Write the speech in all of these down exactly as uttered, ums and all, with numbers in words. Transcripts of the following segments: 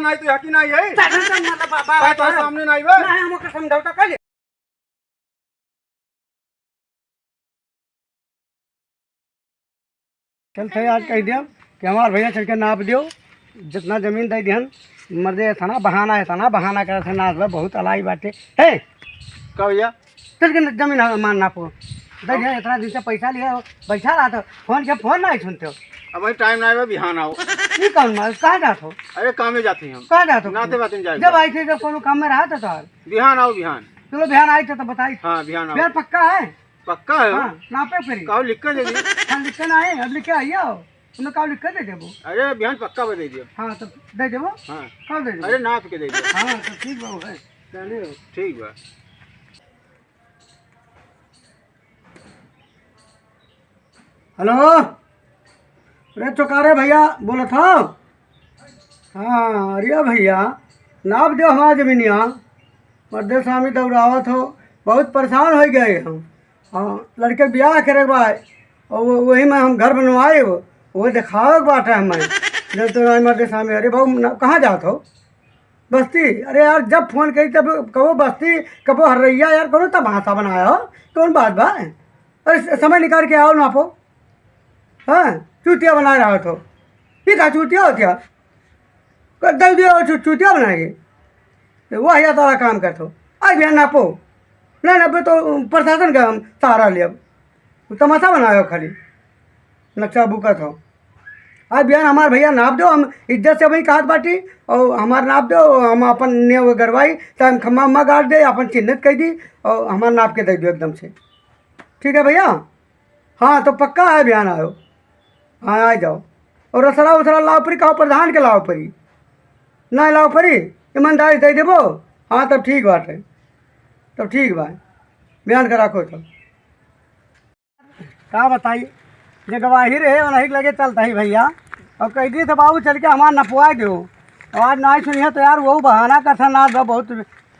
नहीं तो यहाँ की नहीं है। साधन तो मतलब बा-, बा-, भाई, तो बा-, सामने नहीं बा। नहीं, हम ओकर समझौता कर ले। चल थे आज कह दिया कि हमार भैया चल के नाप दियो, जितना जमीन दे दिहन, मर्दे इतना बहाना, इतना बहाना करत है, नाच बा, बहुत अलाई बाटे। हे, का भैया? चल के जमीन हमार नापो। दे दिहन, इतना दिन से पैसा लिया हो, बैठा रहा था, फोन के फोन नहीं सुनते हो। अब भाई टाइम नहीं बा, बिहान आओ। ये कौन मार, कहाँ जात हो? अरे काम में जाते हैं हम। कहाँ जात हो? नाते बाते में जाए जब बा। आई थे जब कोनो काम में रहा था तो। बिहान आओ, बिहान। चलो बिहान आई थे तो बताई। हाँ, बिहान आओ। बिहान पक्का है? पक्का है? हाँ, नापे पड़ी। काहो लिख के दे दी। हाँ, लिख के ना है, अब लिख के आइए हो। उन्हें काहो लिख के दे देबो। अरे, बिहान पक्का बा दे दियो। हाँ, तो दे देबो। हाँ। काहो दे देबो? अरे, नाप के दे दियो। हाँ, तो ठीक बा, वो है। चलिए। ठीक बा। हेलो, अरे चौकारे भैया बोलत हो? हाँ, अरे भैया, नाप दो हमार जमीनिया। मर्दे स्वामी दौड़ावत हो, बहुत परेशान हो गए हम। हाँ, लड़के के बियाह करे के बा, और वो, वही में हम घर बनवाए हो, वो देखावे के बाटे हमें। जब तो राय मर्दे स्वामी, अरे बाबू, ना, कहाँ जात हो? बस्ती? अरे यार, जब फोन करी तब कबो बस्ती, कबो हरैया, यार, कौनो तमाशा बनाया हो? कौन बात बा? अरे स-, समय निकाल के आओ नापो। हाँ, चूतिया बना रहा हो तो। ये का चूतिया हो क्या? कर दे दियो चू-, चूतिया बनाएगी। तो वह या तारा काम करत हो। आज बिहान नापो। ना नापे तो प्रशासन का हम सहारा लिया। तमाशा बनायो खाली। नक्शा बुकत हो। आज बिहान हमार भैया नाप दो, हम इज्जत से वही कहत बाटी, और हमार नाप दो, हम अपन नेव गरवाई, चाहे हम खम्मा उम्मा गाड़ दे, अपन चिन्हित कह दी, और हमार नाप के दे दो एकदम से। ठीक है भैया? हाँ, तो पक्का है बिहान आयो। हाँ, आ जाओ। और रसड़ा उसड़ा लाओ परी, कहो प्रधान के लाओ परी। ना लाओ परी, ईमानदारी दे देबो। हाँ, तब ठीक बात है, तब ठीक बा। बिहान का रखो तब। का बताई, जे गवाही रहे, उन्हीं के लगे चलता ही भैया। और कह दिए थे, "बाबू, चल के हमार नपवा दो।" और आज ना सुनिए तो यार, वो बहाना करता ना दो बहुत।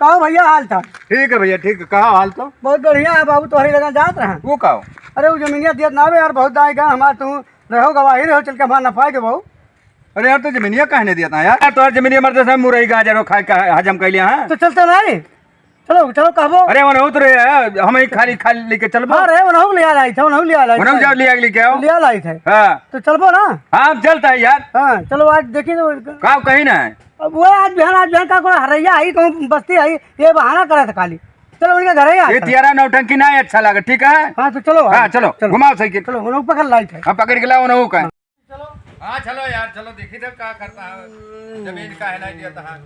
कहो भैया, हाल चाल? ठीक है भैया, ठीक है। कहा हाल तो? बहुत बढ़िया है बाबू, तोहरी लगा जात रहा। वो का हो? अरे, वो जमीनिया दियत ना बे यार, बहुत दाई गा हमार, तू रहो गवाही रहो, चल के हमार नपवा दो बाबू। अरे यार, तो जमीनिया काहे नहीं दिया था यार? यार, तोहर जमीनिया मरते समय मुरई गाजर वो खाए का हजम कर लिया, हाँ? तो चलता नहीं। चलो, चलो, कहबो। अरे, वनहु तो रहे, हम ही खाली, खाली लेके चलबो। हाँ, रहे, वनहु लिया लाई थे, वनहु लिया लाई वनहु थे। जाओ, लिया, लेके आओ। लिया लाई थे। हाँ। तो चलबो ना? हाँ, हम चलता है यार। हाँ, चलो, आज देखी तो। का कहीं ना है? अब वो आज बिहान, आज बिहान का कोई हरैया आई, कहूँ बस्ती आई, ये बहाना करा था खाली। चलो, उनके घर ही आ ये चलो। तियारा नौटंकी ना अच्छा लगे, ठीक है? हाँ, तो चलो, हाँ, चलो, चलो। घुमाओ साइकिल। चलो, वनहु पकड़ लाई थे। हाँ, पकड़ के लाओ, वनहु का। चलो। हाँ, चलो यार, चलो देखी तो का करता है। जमीन काहे नहीं देता है?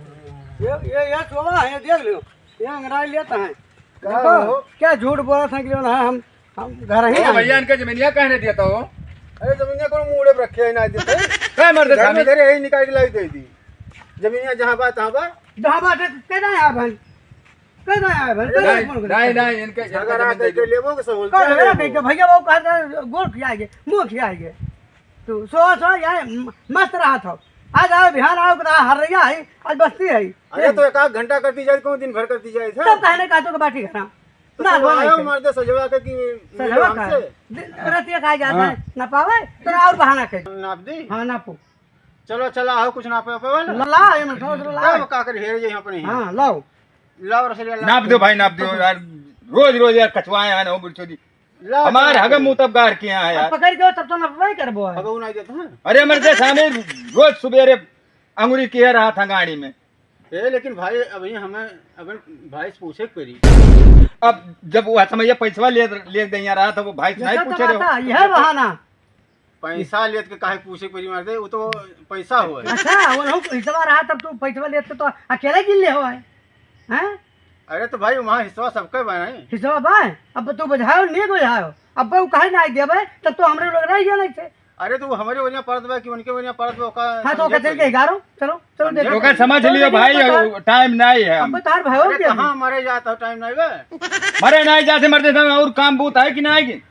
ये, ये, ये सोना है, देख लो। ये अंगड़ाई लेता है। का देखो, हो? क्या झूठ बोला था कि जो ना हम, हम घर ही ओ आए। भैया, इनके जमीनिया काहे नहीं देता हो? अरे जमीनिया कौन मुड़े पे रखे है, ना देते। का मर्द घर में सामने? धरे यही निकाल के लाई दे दी। जमीनिया जहाँ बा, तहाँ बा। जहाँ बा, ते, ते ना आया भाई। ते ना आया भाई, ते ना नहीं, फोन करे। नहीं, नहीं, इनके, इनके झगड़ा जमीन दे करके दो। लेबो के सहूलत कौन है झगड़ा वो। करके? भैया, वो कहता है, गोल खियाएंगे, मुँह खियाएंगे। तू सो, सो, ये म-, मस्त रहा था। आज आओ, बिहान आओ, बता, हरैया है, आज बस्ती है। अरे, तो एक आध घंटा करती जाए, कौन दिन भर करती जाए, सर? तब कहने का तो बाटी घना। तो ना, तू वो आया नहीं मर्दे सजवा के कि सजवा मिलो का? हमसे। दिन, रतिया का जाता हाँ। है, ना पावे, तो और बहाना कर। नाप दी? हाँ, नापो। चलो, चला, आओ, कुछ नापे, पे वाला? ला, ला, ये मत, ला, ला। तब का कर, हेर जे यहाँ पर नहीं। हाँ, लाओ। लाओ, रसलिया, लाओ। नाप दो भाई, नाप दो यार, रोज, रोज यार कचवाए हैं ना, वो बुढ़चोदी। ला, हमार ला, हगम ला। मुतब गार किया है अब यार। पकड़ के तब तो नपवाई करबो है। पकड़ उनाई देता है। अरे मर्दे सामने रोज सुबेरे अंगुरी किया रहा था गाड़ी में। ए, लेकिन भाई, अभी हमें, अभी भाई से पूछे के पड़ी। अब जब वो समय ये पैसवा ले, ले गइया रहा था, वो भाई से नहीं जैसा पूछे रहे हो। तमाशा, यह बहाना। पैसा लेत के काहे पूछे के पड़ी मर्दे, वो तो पैसा हो है। अच्छा, वो लोग पैसवा रहा तब तू पैसवा लेत के तो अकेले गिन ले हो है, हैं? अरे तो भाई, वहाँ हिस्सा सबके बा नहीं। हिस्सा बा, अब तू बुझाओ, नहीं बुझाओ, अब वो काहे ना देबे, तब तो हमरे लोग रह गया नहीं थे। अरे तो वो हमरे वजह परत बा कि उनके वजह परत बा, ओका हाँ, तो ओका समझे चल के पड़ी। ग्यारह, चलो, चलो समझे देखो। पड़ी। ओका समझ चलो लियो देखो, भाई, बता। टाइम नहीं है। अब तार भाई हो अरे गया? कहाँ मरे जाता हो, टाइम नहीं बा। मरे नहीं जाते, मरते समय और काम बहुत है कि नहीं कि?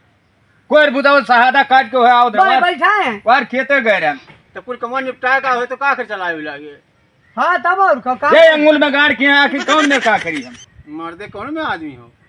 कोई बुझाओ, शहादा काट के हो आओ दे, बाय, वार, बैठा है। वार खेते गए रहे हम। तो कुल कमवा निपटाए का हो तो का कर चलाए लागे? हाँ, तब और का, का ये अंगुल में गाड़ के आखिर कौन में का करी हम? मर्दे कौन में आदमी हो?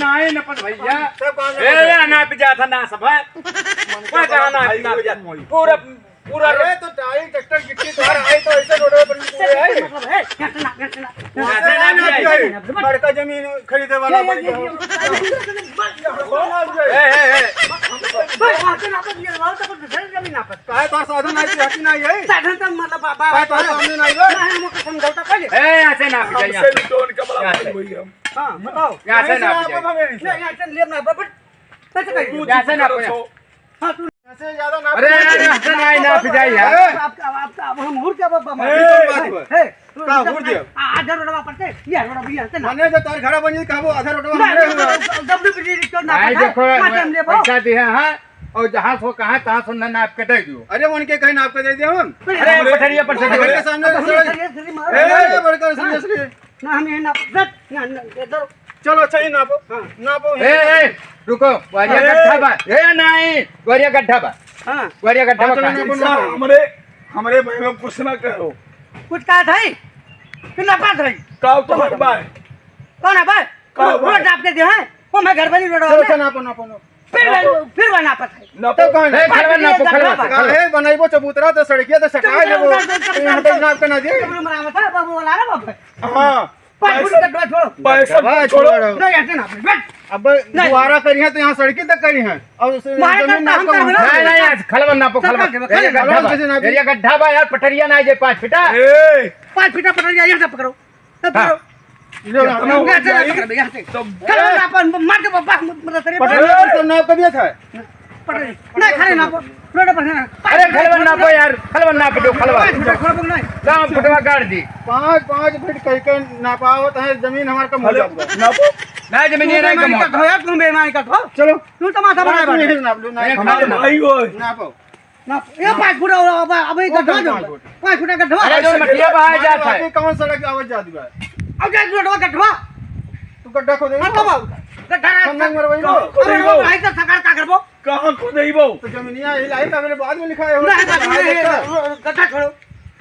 नाहीं नापत भइया। सब काम ए, नापत। या नाप जात है ना सब है। मन का कोई कहा ना भाई, नाप कोई जात। नहीं। पूरा, पूरा अरे तो टाइल ट्रैक्टर गिट्टी तार आई तो ऐसे रोड पर पूरे है। मतलब है, यहाँ से नाप, यहाँ से नाप। यहाँ से नाप जाए। बड़का जमीन खरीदे वाला ये, ये, बन ये, गया। ये, ये, ये, ये, ये, ए, ए, ए। बस, यहाँ से नाप, ये वाला तो कुछ दूसरे जमीन नापत। काहे तोर साधन नाहीं, हकी नाहीं है? साधन तो मतलब बा-, बा-, काहे तोर बा-, सामने नाहीं बा? नाहीं, हम ओके समझौता कर ले। ए, यहाँ से नाप जाए, यहाँ हमसे से। भी तो उनका बड़ा यहाँ से। भाई, भाई हम। हाँ, बताओ। यहाँ से नाप जाए। नहीं, यहाँ से लेब ना, but कैसे करिए? यहाँ से नाप जाए। हाँ, तू यहाँ से ज्यादा नाप अरे, अरे, यहाँ से नाप जाए यार। आप, आप, आप, आप, हम और क्या बाबा ए, मारे? बात है। ए, का तो हुर दिया? आ, आधा रोडवा पर से, ये रोडवा भी यहाँ से ना। माने जो तोर घर बनी, का वो आधा रोडवा ना, हमरे ना, हुआ? ना, डब्ल्यू पी डी तो ना भाई पता है, देखो, ना टाइम ले पाओ। पैसा दिया है, और जहाँ सो कहाँ, तहाँ सो ना नाप के दे दियो। अरे, उनके कहीं नाप के दे दिया हम। अरे, अरे, पथरिया पर से अरे, देखो। के सामने अब हम से पथरिया से मार। ए, बड़का हाँ। सीरियसली। ना, हम ये नाप, ना, ना, इधर। चलो, अच्छा, ये नापो। हाँ। नापो। ए, ए, रुको, वरिया अरे। गड्ढा बा। ए, नहीं, वरिया गड्ढा बा। हाँ। वरिया गड्ढा बा हाँ, चलो, का? नापो, नापो। हमरे, हमरे भाई में कुछ ना करो। कुछ कहा था ही? तू ना पास रही। का तो हर बार। कौन है बा? का रोड बा? नाप के दे हैं। वो मैं घर बनी रोड चलो, वाला। चलो, नापो, नापो, नापो। फिर नापो। वही, फिर वही नापत है। नापो। तो कौन? ए, खलवन नापो, खलवन, खलवन। काहे बनइबो चबूतरा तो सड़किया तो सटाए देबो। तो यहाँ पे नाप के ना दिए। बाबू बोला ना बाप। हाँ। पाँच फुट का गड्ढा छोड़ो। पैंसठ गड्ढा फुट छोड़ो। छोड़ो। नहीं, ऐसे ना, बैठ। अब नहीं। दोबारा करी है तो यहाँ सड़की तक करी है। और उसे मारे जमीन करता नाप हम का कर वहाँ। नहीं, नहीं, आज खलवन नापो, खलवन। खलवन कैसे नापी? ये गड्ढा बा यार, पटरिया ना जे पाँच फीटा। ए। पाँच फीटा पटरिया यहाँ से पकड़ो। हाँ। पकड़ो। ले, कितना हो गया? यहाँ से पकड़, यहाँ से। तो खलवन नापो, मार के बाबा, मतलब, तेरे पटरिया बाप। तो नाप कर दिया था। पटरी। नहीं, खलवन नापो। रोड पर है ना। अरे, खलवन नापो यार, खलवन नाप दो, खलवन। पाँच फुट, खलवन नहीं। गाँव फुटवा गाड़ दी। पाँच, पाँच फीट कह के नापावत है, जमीन हमार कम हो जात बा। नापो। ना, जमीन ये नहीं कम होता। तुम बेईमानी करत हो। चलो। तू तमाशा बनाए बाटे। नाप लो, नाप लो। भाई हो। नापो। नाप। ये पाँच फुट, अब, अब ये गड्ढा जो। पाँच फुट का गड्ढा। अरे, जो मटिया बहाए जात है। कौन सड़क आवत जात बा? अब जा, गड्ढा, गड्ढा। तू गड्ढा खोदे। हाँ, तब आओ। गड्ढा। खन्ना मरवाई लो। अरे, वो भाई तो सरकार का करबो? कहाँ खोदइबो? तो जमीनिया हिलाई, तब ले बाद में लिखाए हो। नहीं, बाद में नहीं, गड्ढा छोड़ो।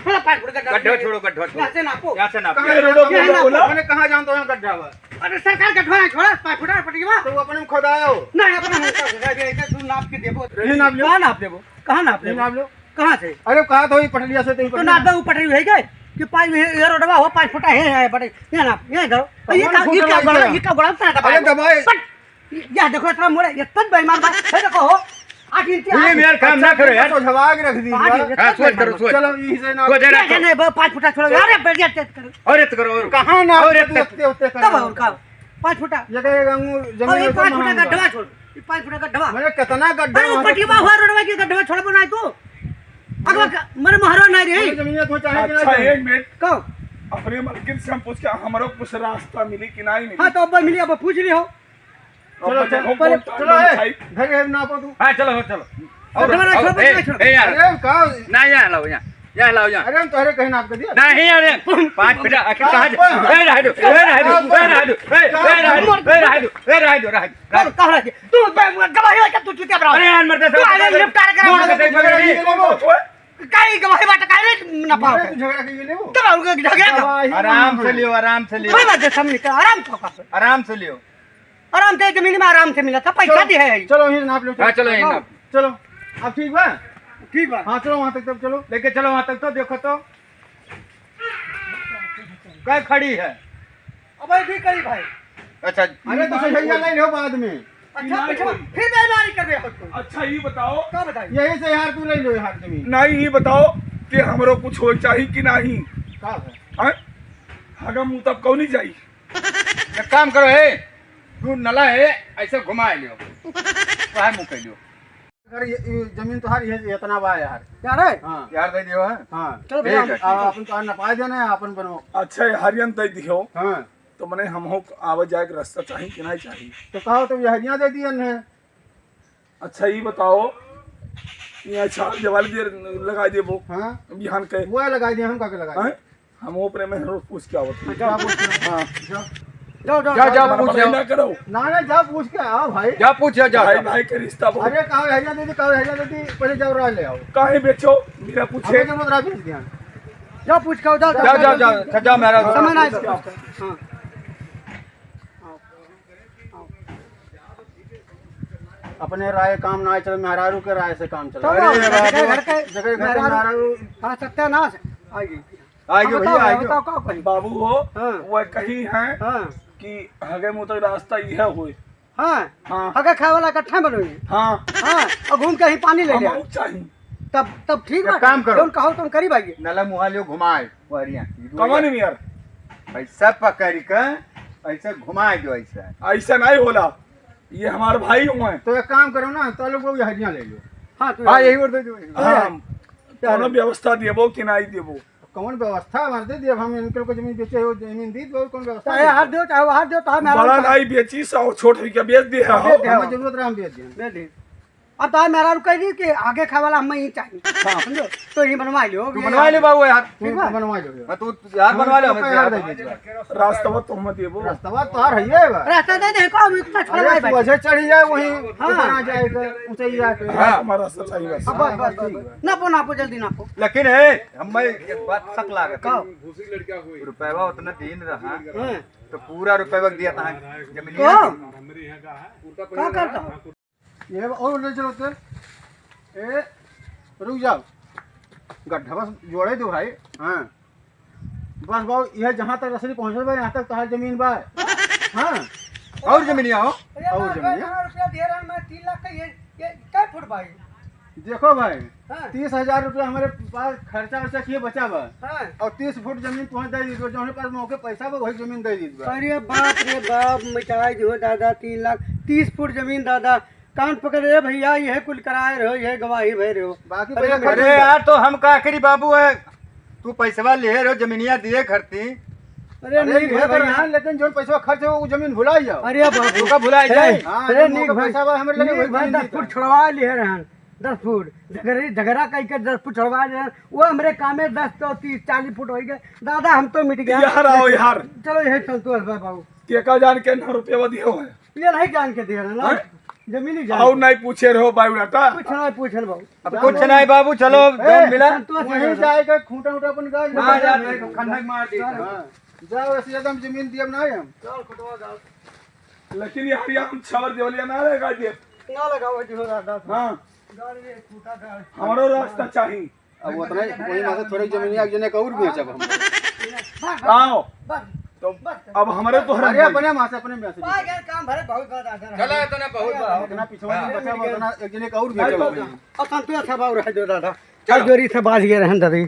थोड़ा पाँच फुट गड्ढा। गड्ढा छोड़ो, गड्ढा छोड़ो। यहाँ से नापो। यहाँ से नापो। कहाँ ये रोड पे यहाँ बोला? मैंने कहाँ जानता हूँ यहाँ गड्ढा बा? अरे सरकार गड्ढा नहीं छोड़ा, पाँच फुट पटरी बा। तो वो अपने में खोदाया हो। नहीं, अपने में खोदा है, ऐसे तू नाप के देबो। ये नाप लो। कहाँ नाप देबो? कहाँ नाप ये लेबो? नाप लो। कहाँ से? अरे कहा तो ये पटरिया से तो ही तो पटरिया। नाप दो, पटरी है क्या? कि पाँच, ये, ये रोडवा हो, पाँच फुटा है, है, पटरी। ये नाप, ये धरो। तो ये कौन का, ये फुटा क्या लगा बड़ा, है? ये क्या बड़ा उतना अरे दबाए। दबाए। पट। या देखो, इतना मोड़ा, ये तब बेईमान बा। ये देखो हो, आठ इंच ये आठ मेरा काम ना करो यार। तो झवाग रख दी आठ यार। इंच, हाँ, तब सोच करो, बेईमान बा। सोच। चलो, यही से ना। सोच रहा ये तो। नहीं, वो पाँच फुटा छोड़ो। अरे, बढ़िया चेक करो। और ये तो करो, और। कहाँ ना और ये तो। उत्ते, उत्ते तब करो। और का? पाँच फुटा। ये कहे, "अंगूर जमीन और ये में तो पाँच फुटा महंगा।" गड्ढवा छोड़। ये पाँच फुटा गड्ढवा। मैंने कितना गड्ढा अरे, वो वहाँ पटिया तक हुआ रोडवा की गड्ढवा छोड़बो ना तू। अगवा का, मरे महरो ना रे। पूरी जमीन में कोई चाहे कि ना अच्छा, चाहे। एक मिनट। कहो। अपने मलकिन से हम पूछ के हमरो कुछ रास्ता मिली कि नहीं मिली? हाँ, तो अब मिली, अब पूछ लियो। चलो, अब चलो, देखो पहले कौन चलो, टाइम ए, उठाई। घर, घर नापो तू। हाँ, चलो, चलो। और, गड्ढवा ना और, छोड़ो, ए, ना छोड़ो। ए, यार। अरे, का? ना, यहाँ लाओ, यहाँ। यहाँ लाओ, यहाँ। अरे, हम तोहरे कहीं नाप के दिया। नहीं, अरे, पाँच फीटा, आखिर कहाँ जा-, ए, रह दो, ए, रह दो, ए, रह दो, ए, ए, रह दो, ए, रह दो, ए, रह दो, रह दो, रह दो। कौन, कहाँ रह गया? तू ब-, ब-, गवाही हो क्या तू चुतिया बना? अरे, यार, मरते तू आगे निपटारा करा। काई गवाही बात काहे रे ना पाओ? अरे, तू झगड़ा के लिए वो। तब उनका झगड़ा का। गवाही आराम से लियो, आराम से लियो। कोई बात नहीं, सामने का आराम से कर। आराम से लियो। आराम से जमीन में आराम से मिला था, पैसा चलो, दी है। चलो, यहीं नाप लो, हाँ, चलो, यहीं नाप। चलो, अब ठीक बा? ठीक बा। हाँ, चलो, वहाँ तक तब चलो। लेके चलो वहाँ तक तो, देखो तो। कै खड़ी है? अब ये भी करी भाई। अच्छा। अरे, तो सही नहीं ले लो बाद में। अच्छा, नहीं अच्छा, कोई। फिर बेईमानी कर रहे हो तुम। अच्छा, ये बताओ। का बताई? यहीं से यार, तू ले लो यार जमीन। नहीं, ये बताओ कि हमरो कुछ हो चाहिए कि नहीं? का है? हैं? हगा मुँह तब कौन नहीं जाई? एक काम करो, हे, तू नला है, ऐसे घुमा लियो। बाहर मुँह कर लियो। अगर ये, ये जमीन तोहार, ये इतना बा यार। यार है? हाँ। यार दे दियो है? हाँ। चलो ठीक भैया, है, ठीक आ, है। अपन तो नपा देना है, अपन बनो। अच्छा, ये हरियन दे दियो। हाँ। तो मने हम हो आवे जाए के रास्ता चाहिए कि नहीं चाहिए? तो कहो तो ये हरिया दे दिया ने। अच्छा, ये बताओ, ये अच्छा जवाल दे लगा देबो। हाँ। बिहान के। वो लगा दिया, हम का के लगा हैं? दिया? हम ओपरे में रोज पूछ के आवत हई। जाओ, पूछ के आओ। हाँ। जाओ। जाओ, जाओ, जा, जाओ, जा, हमारा पूछ बड़ाई आओ। ना करो। ना, ना, जाओ, पूछ के आओ, भाई। जा, पूछ, जा, जा, भाई, जा। भाई के रिश्ता बहुत। अरे, कहाँ है, जा दीदी, कहाँ है, जा दीदी, पहले जाओ, राय ले आओ। काहे बेचो? मेरा पूछे। हमें जरूरत रहा, बेच दिया। जाओ, पूछ के आओ, जाओ, जा, जाओ, जा, जा, जा, मेरा समय ना है। हाँ। अपने राय काम ना चले, मेहरारू के राय से काम चले। तो अरे बाबू, बाबू, जगह घर के जगह घर के मेहरारू, मेहरारू। हाँ, सत्यानाश। आइए। आइए अब बताओ, भैया, आइए। बताओ, का कही? बाबू हो, हाँ। वह कही है हाँ। कि हगे मुँह तक रास्ता यह होए। हाँ। हाँ। हगे खाए वाला इकट्ठा बनोगे। हाँ। हाँ, और घूम के ही पानी ले हम ले। आऊ चाही। तब, तब ठीक एक बात काम है। करो। जौन कहो, तुम करी भाई। नला मुहा लियो, घुमाए, वहरिया। कमानी में यार। पैसा पकड़ के, ऐसे घुमाए दो, ऐसे। ऐसा नहीं होला। ये हमार भाई हुए। तो एक काम करो ना, तो लोग वो हरिया ले लो। हाँ, तो हाँ, यही और दे दो। हाँ, हम यार। कौनो व्यवस्था देबो कि नहीं देबो? कौन व्यवस्था हमारे दे दिया? हम इनके लोग को जमीन बेचे हो, जमीन दी दो, कौन व्यवस्था चाहे दे हाथ दो? दो, चाहे हाथ दो, तो हम बड़ा हाथ नहीं बेची, सौ छोट हुई क्या बेच दे हो? बेच दे। हमें जरूरत रहा, हम बेच दें। बेच दे। अब तो मेहरारू कह दी कि आगे खाए वाला हमें ही चाहिए। हाँ। समझो? तो ये बनवा लियो, तू ये बनवा ले बाबू यार। ठीक बा? बनवा लियो। हाँ, तू यार बनवा ले, हमें तो हमें यार यार दे दे। रास्ता तो हम देबो। रास्ता तो यार है ये बा। रास्ता दे दे, कौन इतना अरे, छड़वाए भाई? वजह चढ़ी जाए वहीं, हाँ। ऊपर आ जाए, ऊंचाई जाए। हाँ, हमारा रास्ता चाहिए बस। अब बस, बस, बस, बस। नापो, नापो, जल्दी नापो। लेकिन है, हमें एक बात शक लागत है। का? रुपया उतना दिन रहा, हाँ। तो पूरा रुपया दिया था जमीन को? का करता? ये और ले चलो तेल। ए, रुक जाओ, गड्ढा बस जोड़े दो भाई। हाँ, बस बाबू, यह जहाँ तक रसरी पहुँचल बा, यहाँ तक तोहार जमीन बा। हाँ, और जमीनिया हो? अरे और बाप रे, जमीनिया। इतना रुपया दे रहा मैं, तीन लाख का, ये, ये कै फुट भाई? देखो भाई, हाँ। तीस हजार रुपया हमारे पास खर्चा वर्चा किए बचा बा। हाँ। और तीस फुट जमीन तुम्हें दे दी, जो हमारे पास मौके पैसा बा, वही जमीन दे दी बा। अरे बाप रे बाप, मिटाई दियो दादा, तीन लाख, तीस फुट जमीन दादा, कान पकड़ रे भैया, यह कुल कराए रहो, यह गवाही भय रहो। बाकी अरे भैया, अरे यार, तो हम का करी बाबू है, तू पैसवा लिहे रहो, जमीनिया दिए खरती। अरे अरे नहीं लिहे भाई तो भैया। रहन, लेकिन जो पैसा खर्च हो, वो जमीन भुला जाओ। अरे बाबू। तू का भुला ए, जाए? हाँ, अरे जो नहीं मौका भाई, पैसा बा, हमरे लगे नहीं वही भाई, जमीन दस देता फुट है। छोड़वा लिहे रहन, दस फुट। झगरे, झगरा कई के दस फुट छोड़वा लिहे रहन, वो हमरे कामे दस तो तीस चालीस फुट हो गए। दादा, हम तो मिट गया। यार, आओ यार। चलो, यही संतोष बा बाबू। केका जान के ना रुपया दियो है? ये नहीं जान के दिया ना, हाँ? जमीन ही जान और के। नहीं पूछे रहो बायोडाटा? कुछ नहीं पूछन बाबू। अब कुछ नहीं बाबू, चलो, ए, जौन मिला। संतोष वहीं है। जाए के खूंटा उटा अपन गाड़ हाँ, लेके यार, जाए। खंडक मार दी। हाँ, जाओ, ऐसे एकदम जमीन दियब ना हम। लेकिन यार, ये हम छवर देवलिया ना लगा दिए। ना लगाओ जी, हो रहा था। हाँ। गाड़ रे, खूंटा गाड़। हमारो रास्ता चाहिए। अब उतना ही, वही मासे थोड़ी जमीन एक जने का और बेचब हम। आओ। बस, तो बस। अब हमारे तो हरम अरे भाई। अपने मासे, अपने मासे। आ गया काम भरे बहुत बात आ रहा है। चला, इतना बहुत बा। इतना पिछवा नहीं बचा, उतना एक जने का और बेचब हम। अब संतोष सब और है जो दादा। चल। जोरी से बाज गए रहन दादी।